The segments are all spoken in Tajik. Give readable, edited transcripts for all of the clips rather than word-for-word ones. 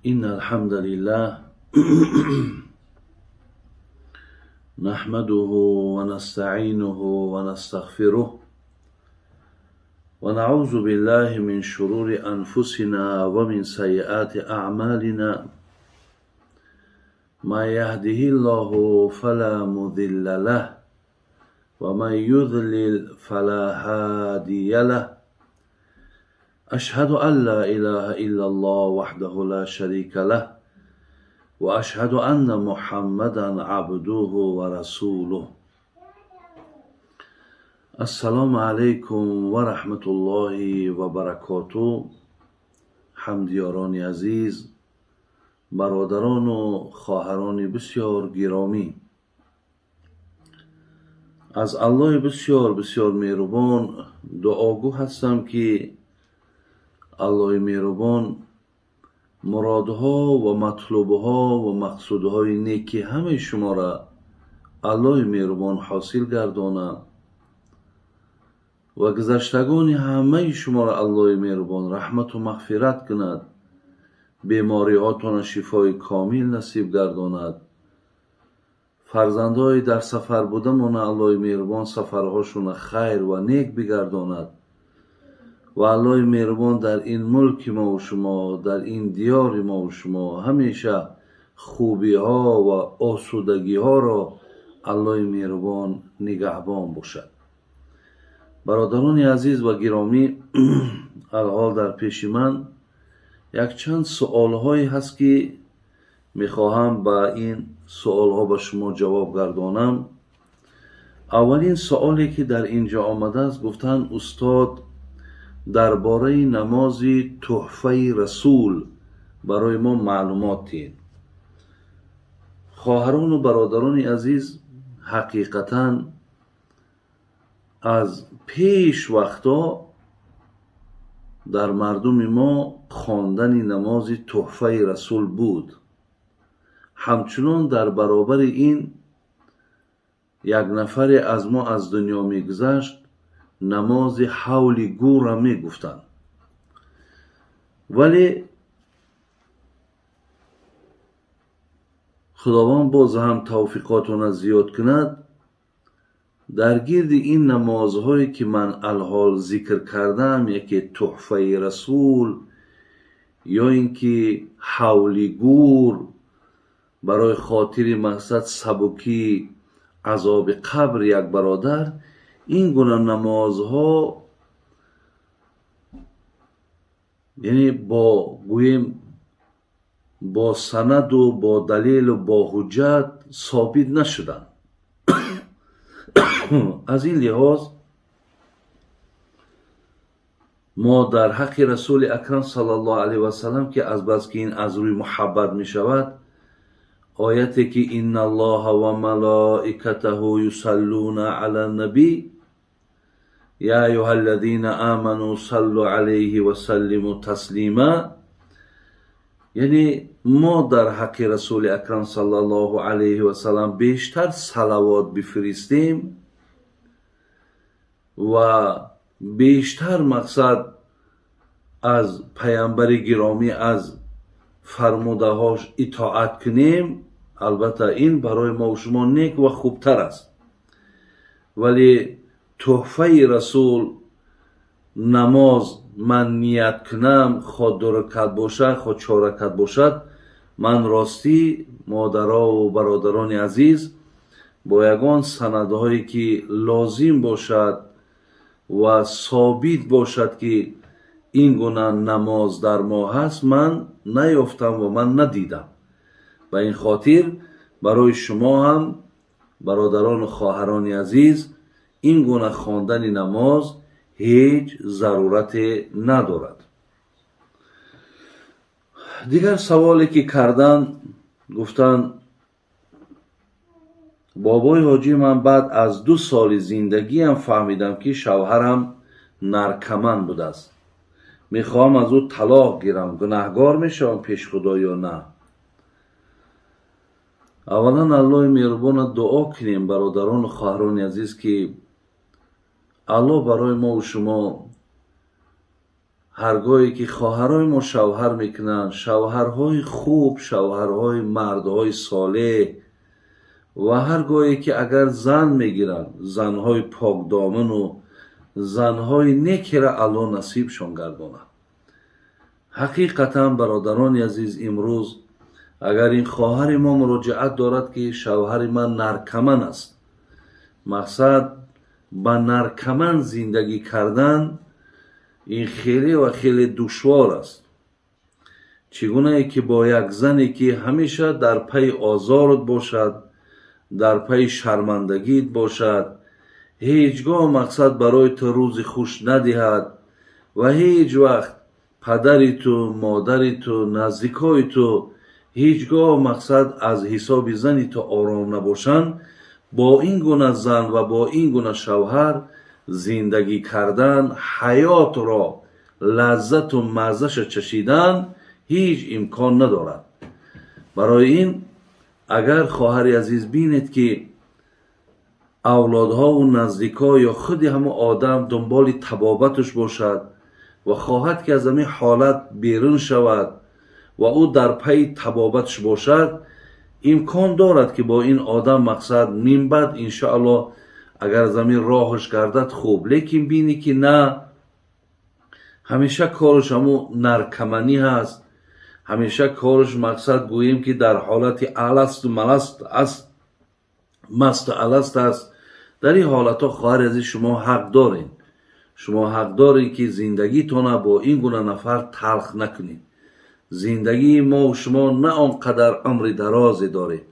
إن الحمد لله نحمده ونستعينه ونستغفره ونعوذ بالله من شرور أنفسنا ومن سيئات أعمالنا ما يهده الله فلا مضل له ومن يضلل فلا هادي له أشهد أن لا إله إلا الله وحده لا شريك له وأشهد أن محمدا عبده ورسوله. السلام عليكم ورحمة الله وبركاته. ҳамдиёрони азиз, бародарону хоҳарони бисёр гиромӣ, аз Аллоҳи бисёр бисёр меҳрубон дуогӯ ҳастам, ки Аллоҳи меҳрубон муродҳо ва матлубҳо ва мақсудҳои неки ҳамаи шуморо Аллоҳи меҳрубон ҳосил гардонад ва гузаштагони ҳамаи шуморо Аллоҳи меҳрубон раҳмату мағфират кунад, бемориҳотонро шифои комил насиб гардонад, фарзандҳои дар сафар будамона Аллоҳи меҳрубон сафарҳошонро хайр ва нек бигардонад ва Аллоҳи меҳрубон дар ин мулки мову шумо, дар ин диёри мову шумо ҳамеша хубиҳо ва осудагиҳоро Аллоҳи меҳрубон нигаҳбон бошад. Бародарони азиз ва гиромӣ, алҳол дар пеши ман якчанд суолҳое ҳаст, ки мехоҳам ба ин суолҳо ба шумо ҷавоб гардонам. Аввалин суоле, ки дар ин ҷо омадааст, гуфтанд: устод, дар бораи намози тӯҳфаи расул барои мо маълумот диҳед. Хоҳарону бародарони азиз, ҳақиқатан аз пеш вақтҳо дар мардуми мо хондани намози тӯҳфаи расул буд. Ҳамчунон дар баробари ин як нафаре аз мо аз дунё мегузашт, намози ҳавли гӯрра мегуфтанд. Вале Худованд боз ҳам тавфиқотона зиёд кунад, дар гирди ин намозҳое, ки ман алҳол зикр кардам, яке тӯҳфаи расул ё ин ки ҳавли гӯр, барои хотири мақсад сабукии азоби қабр як бародар, ин гуна намозҳо, яъне бо гӯем бо санаду бо далелу бо ҳуҷҷат собит нашуданд. Аз ин лиҳоз мо дар ҳаққи Расули Акрам саллаллоҳу алайҳи васалам, ки азбаски ин аз рӯи муҳаббат мешавад, ояте ки инна аллоҳа ва малоикатаҳу юсаллуна ала набӣ я айюҳа аллазина аману саллу алайҳи васаллиму таслима, яъне мо дар ҳаққи Расули Акрам саллаллоҳу алайҳи васалам бештар салавот бифиристем ва бештар мақсад аз паямбари гиромӣ аз фармудаҳош итоат кунем, албатта ин барои мо шумо нек ва хубтар аст. Вале тӯҳфаи расул намоз ман ният кунам, хо ду ракат бошад, хо чор ракат бошад, ман ростӣ, модарову бародарони азиз, бо ягон санадҳое, ки лозим бошад ва собит бошад, ки ин гуна намоз дар мо ҳаст, ман наёфтам ва ман надидам. Ба ин хотир барои шумо ҳам, бародарону хоҳарони азиз, ин гуна хондани намоз ҳеҷ зарурате надорад. Дигар саволе, ки кардан, гуфтанд: бобои ҳоҷӣ, ман баъд аз 2 соли зиндагиам фаҳмидам, ки шавҳарам наркоман будааст. Мехоҳам аз ӯ талоқ гирам, гунаҳгор мешавам пеш Худо ё на? Аввалан Аллоҳи меҳрубона дуо кунем, бародарону хоҳарони азиз, ки Аллоҳ барои мову шумо Ҳаргоҳе ки хоҳарои мо шавҳар мекунанд, шавҳарҳои хуб, шавҳарҳои мардҳои солеҳ, ва ҳар гоҳе ки агар зан мегиранд, занҳои покдоману занҳои некера Аллоҳ насибшон гардонад. Ҳақиқатан, бародарони азиз, имрӯз агар ин хоҳари мо муроҷиат дорад, ки шавҳари ман наркоман аст, мақсад, ба наркоман зиндагӣ кардан ин хеле ва хеле душвор аст. Чӣ гунае ки бо як зане, ки ҳамеша дар пайи озорат бошад, дар пайи шармандагиат бошад, ҳеҷ гоҳ, мақсад, барои ту рӯзи хуш надиҳад ва ҳеҷ вақт падари ту, модари ту, наздикои ту ҳеҷ гоҳ, мақсад, аз ҳисоби зани ту ором набошанд, бо ин гуна зан ва бо ин гуна шавҳар зиндагӣ кардан, ҳаётро лаззату маззаша чашидан ҳеҷ имкон надорад. Барои ин агар, хоҳари азиз, бинед, ки авлодҳову наздикҳо ё худи ҳамон одам дунболи табобаташ бошад ва хоҳад, ки аз ҳамин ҳолат берун шавад ва ӯ дар пайи табобаташ бошад, имкон дорад, ки бо ин одам, мақсад, минбаъд, иншоаллоҳ, агар аз ҳамин роҳаш гардад, хуб. Лекин бинӣ, ки на, ҳамеша кораш ҳамун наркоманӣ ҳаст, ҳамеша кораш, мақсад, гӯем, ки дар ҳолати аласту маласт аст, масту аласт аст, дар ин ҳолатҳо, хоҳари азиз, шумо ҳақ доред, шумо ҳақ доред, ки зиндагитона бо ин гуна нафар талх накунед. Зиндагии мо шумо на он қадар умри дарозе доред.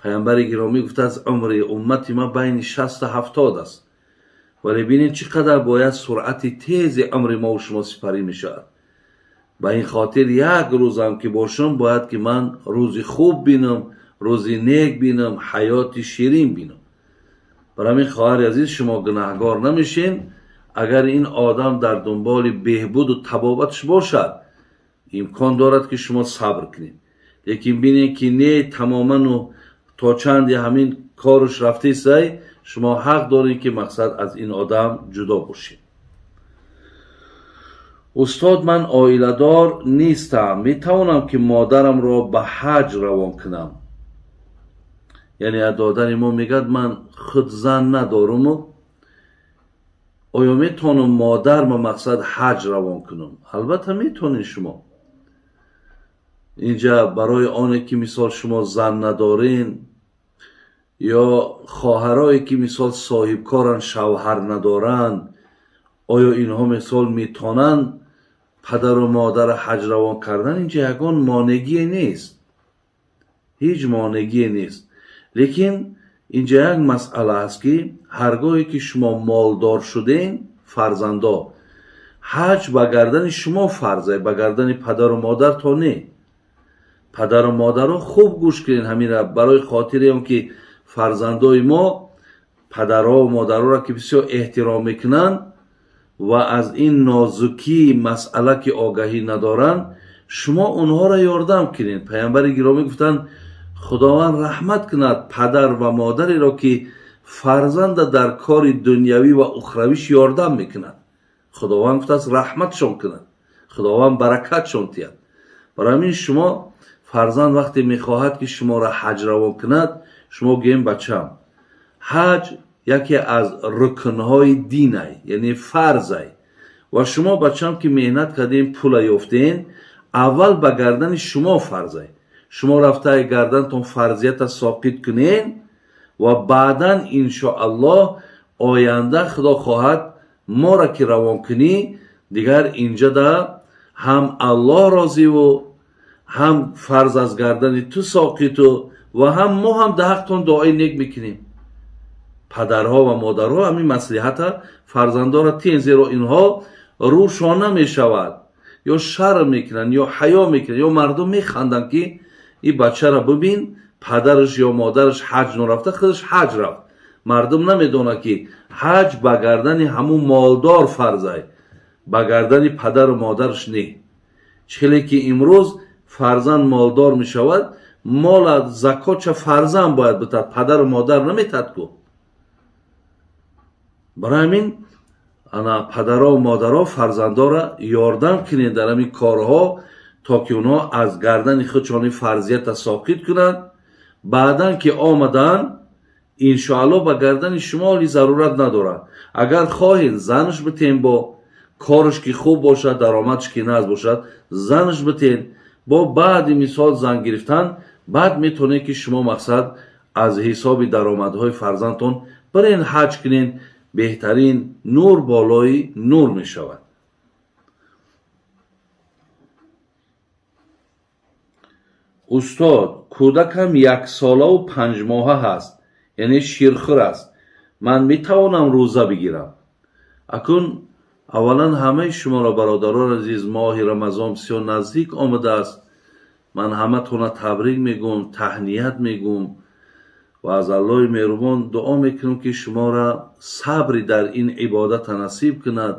Паямбари гиромӣ гуфтааст: умри уммати ман байни 60-70 аст. Вале бинед, чӣ қадар бояд суръати тези умри мову шумо сипарӣ мешавад. Ба ин хотир як рӯзам ки бошам, бояд ки ман рӯзи хуб бинам, рӯзи нек бинам, ҳаёти ширин бинам. Бар ҳамин, хоҳари азиз, шумо гунаҳгор намешен. Агар ин одам дар дунболи беҳбуду табобаташ бошад, имкон дорад, ки шумо сабр кунед. Лекин бинед, ки не, тамоману то чанде ҳамин кораш рафтесай, шумо ҳақ доред, ки, мақсад, аз ин одам ҷудо бошед. Устод, ман оиладор нестам, метавонам, ки модарамро ба ҳаҷ равон кунам? Яъне додари мо мегӯяд: ман худ зан надоруму оё метавонам модарма, мақсад, ҳаҷ равон кунам? Албатта, метавонед шумо. Инҷа барои оне ки, мисол, шумо зан надорен ё хоҳарое ки, мисол, соҳибкоранд, шавҳар надоранд, оё инҳо, мисол, метавонанд падару модара ҳаҷ равон кардан? Инҷа ягон монеъгие нест, ҳеҷ монеъгие нест. Лекин инҷа як масъала аст, ки ҳаргоҳе ки шумо молдор шудем, фарзандо, ҳаҷ ба гардани шумо фарзе, ба гардани падару модар то не. Падару модаро, хуб гӯш кунед ҳамира, барои хотире он ки фарзандои мо падарҳову модароро ки бисёр эҳтиром мекунанд ва аз ин нозукии масъала ки огаҳӣ надоранд, шумо онҳоро ёрдам кунед. Паямбари гиромӣ гуфтанд: Худованд раҳмат кунад падар ва модареро, ки фарзанда дар кори дунявӣ ва ухравиш ёрдам мекунад. Худованд гуфтааст, раҳматшон кунад, Худованд баракатшон диҳад. Барои ҳамин шумо, фарзанд вақте мехоҳад, ки шуморо ҳаҷ равон кунад, шумо гӯем: бачам, ҳаҷ яке аз рукнҳои динай, яъне фарзай, ва шумо, бачам, ки меҳнат кардем, пула ёфтен, аввал ба гардани шумо фарзай. Шумо рафтаи гардантон фарзията соқит кунен ва баъдан, иншоаллоҳ, оянда, Худо хоҳад, моро ки равон кунӣ, дигар инҷада ҳам Аллоҳ розиву, ҳам фарз аз гардани ту соқиту ва ҳам мо ҳам дар ҳақтон дуои нек мекунем. Падарҳо ва модарҳо, ҳамин маслиҳата фарзандонро тиҳен, зеро инҳо рӯшона мешавад, ё шарм мекунанд, ё ҳаё мекунанд, ё мардум механданд, ки ин бачаро бибин, падараш ё модараш ҳаҷ нарафта, худаш ҳаҷ рафт. Мардум намедонад, ки ҳаҷ ба гардани ҳамун молдор фарзай, ба гардани падару модараш не. Чӣ хеле ки имрӯз фарзанд молдор мешавад, мола закотча фарзанд бояд битад, падару модар наметад ку. Барои ҳамин Ана падаро модаро фарзандора ёрдам кунед дар ҳамин корҳо, то ки онҳо аз гардани худшон ин фарзията соқит кунанд. Баъдан ки омаданд, иншоаллоҳ ба гардани шумо ҳоли зарурат надорад. Агар хоҳед занаш битен, бо кораш ки хуб бошад, даромадаш ки наз бошад, занаш битен. Бо баъди мисол зан гирифтан, баъд метавонед ки шумо мақсад аз ҳисоби даромадҳои фарзандтон бирен ҳаҷ кунен. Беҳтарин нур болои нур мешавад. Устод, кӯдакам 1 солаву 5 моҳа ҳаст, яъне ширхӯр аст. Ман метавонам рӯза бигирам? Акун аввалан ҳамаи шуморо, бародарон азиз, моҳи Рамазон бисёр наздик омадааст. Ман ҳаматонро табрик мегӯм, таҳният мегӯм ва аз Аллоҳи меҳрубон дуо мекунам, ки шуморо сабри дар ин ибодата насиб кунад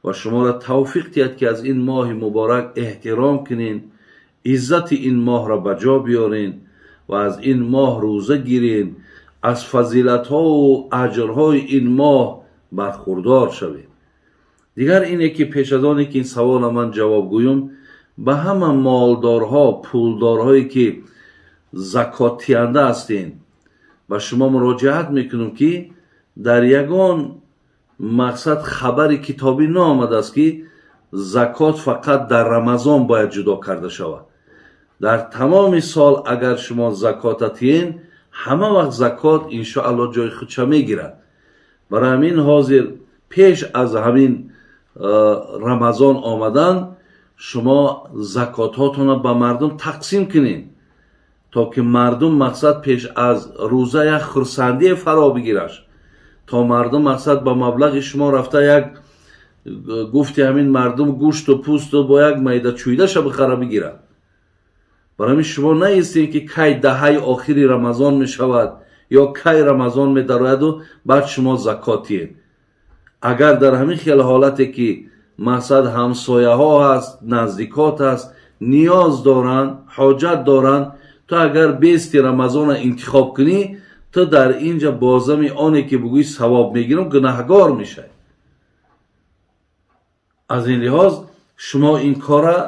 ва шуморо тавфиқ диҳад, ки аз ин моҳи муборак эҳтиром кунед, иззати ин моҳро ба ҷо биёрен ва аз ин моҳ рӯза гирен, аз фазилатҳову аҷрҳои ин моҳ бархурдор шавед. Дигар ине ки пеш аз оне ки ин савола ман ҷавоб гӯям, ба ҳама молдорҳо, пулдорҳое ки закоттиҳанда ҳастен, ба шумо муроҷиат мекунам, ки дар ягон мақсад хабари китобӣ наомадааст, ки закот фақат дар Рамазон бояд ҷудо карда шавад. Дар тамоми сол агар шумо закота тиҳен, ҳама вақт закот иншоаллоҳ ҷои худша мегирад. Барои ҳамин ҳозир пеш аз ҳамин Рамазон омадан шумо закотҳотонро ба мардум тақсим кунед, то ки мардум мақсад пеш аз рӯза як хурсандие фаро бигираш, то мардум мақсад ба маблағи шумо рафта як гуфти ҳамин мардум гӯшту пӯсту бо як майда чӯйдаша бихара бигирад. Барои ҳамин шумо наистед, ки кай даҳаи охири Рамазон мешавад ё кай Рамазон медарояду баъд шумо закот диҳед. Агар дар ҳамин хел ҳолате ки мақсад ҳамсояҳо ҳаст, наздикот ҳаст, ниёз доранд, ҳоҷат доранд, ту агар бести Рамазонро интихоб кунӣ, ту дар инҷа бозами оне ки бугӯӣ савоб мегирам, гунаҳгор мешавӣ. Аз ин лиҳоз шумо ин кора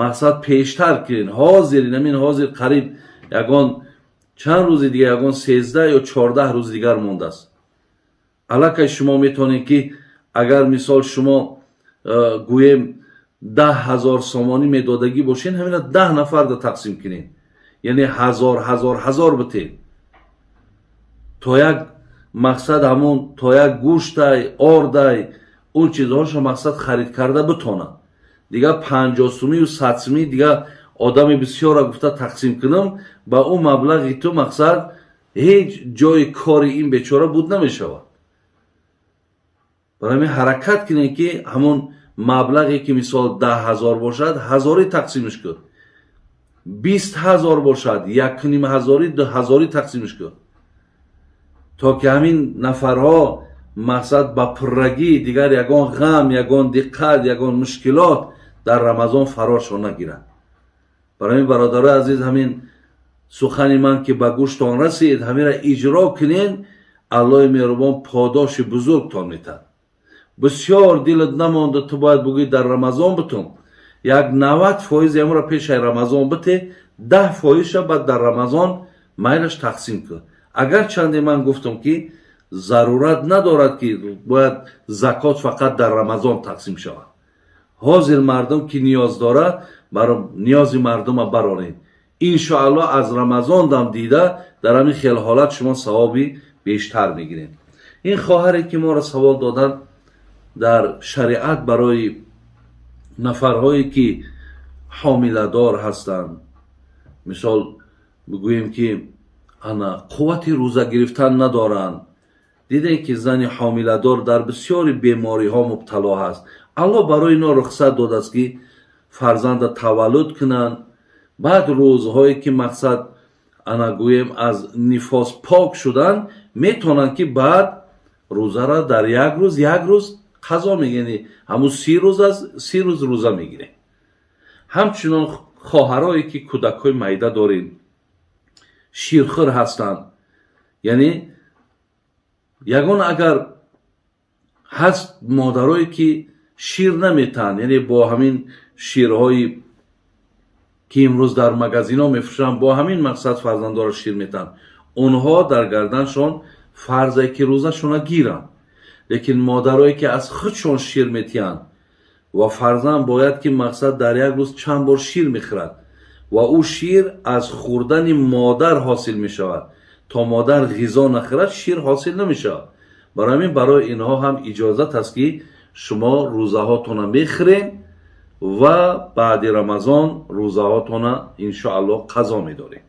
мақсад пештар кунед. Ҳозир инамин ҳозир қариб ягон чанд рӯзи дигар, ягон 13 ё 14 рӯзи дигар мондааст. Аллакай шумо метавонед ки агар мисол шумо гӯем 10 000 сомонӣ медодагӣ бошед, ҳамина 10 нафарда тақсим кунед, яъне ҳазор ҳазор ҳазор битед, то як мақсад ҳамон то як гӯштай, ордай, он чизҳоша мақсад харид карда битонад. Дигар 50 сумию 100 сумӣ дигар одами бисёрро гуфта тақсим кунам, ба ӯ маблағи ту мақсад ҳеҷ ҷои кори ин бечора буд намешавад. Барои ҳамин ҳаракат кунед, ки ҳамон маблағе ки мисол 10 000 бошад, ҳазорӣ тақсимш кун, 20 000 бошад, якним ҳазорӣ, ду ҳазорӣ тақсимш кун, то ки ҳамин нафарҳо мақсад ба пуррагӣ дигар ягон ғам, ягон диққат, ягон мушкилот дар Рамазон фарошон нагирад. Барои ҳамин бародарои азиз, ҳамин сухани ман ки ба гӯштон расид, ҳаминро иҷро кунед, Аллоҳи меҳрубон подоши бузургтон метад. Бисёр дилат намонда, ту бояд бугӯӣ дар Рамазон битун, як 90% амро пешаи Рамазон бите, 10%-ша баъд дар Рамазон майлаш тақсим кун. Агарчанде ман гуфтам, ки зарурат надорад, ки бояд закот фақат дар Рамазон тақсим шавад. Ҳозир мардум ки ниёз дорад, ниёзи мардума бароред. Иншоаллоҳ аз Рамазон дам дида дар ҳамин хел ҳолат шумо савоби бештар мегиред. Ин хоҳаре ки моро савол доданд, дар шариат барои нафарҳое ки ҳомиладор ҳастанд, мисол бигӯем ки ана қуввати рӯза гирифтан надоранд, дидем ки зани ҳомиладор дар бисёри бемориҳо мубтало ҳаст. Аллоҳ барои ино рухсат додааст, ки фарзанда таваллуд кунанд, баъд рӯзҳое ки мақсад ана гӯем аз нифос пок шуданд, метавонанд ки баъд рӯзаро дар як рӯз як рӯз қазо мегиранд, ҳамун 30 рӯз аз 30 рӯз рӯза мегирем. Ҳамчунон хоҳарое ки кӯдакҳои майда доред, ширхӯр ҳастанд, яъне ягон агар Ҳаст модарое, ки шир наметаҳанд, яъне бо ҳамин ширҳои, ки имрӯз дар магазинҳо мефурӯшанд, бо ҳамин мақсад фарзандоро шир метаҳанд. Онҳо дар гарданшон фарзе, ки рӯзашона гиранд. Лекин модарое, ки аз худшон шир метиҳанд ва фарзанд бояд, ки мақсад дар як рӯз чанд бор шир мехӯрад ва ӯ шир аз хӯрдани модар ҳосил мешавад, то модар ғизо нахӯрад, шир ҳосил намешавад. Барои ҳамин барои инҳо ҳам иҷозат аст, ки шумо рӯзаҳотона мехӯрен ва баъди Рамазон рӯзаҳотона, иншоаллоҳ, қазо медорем.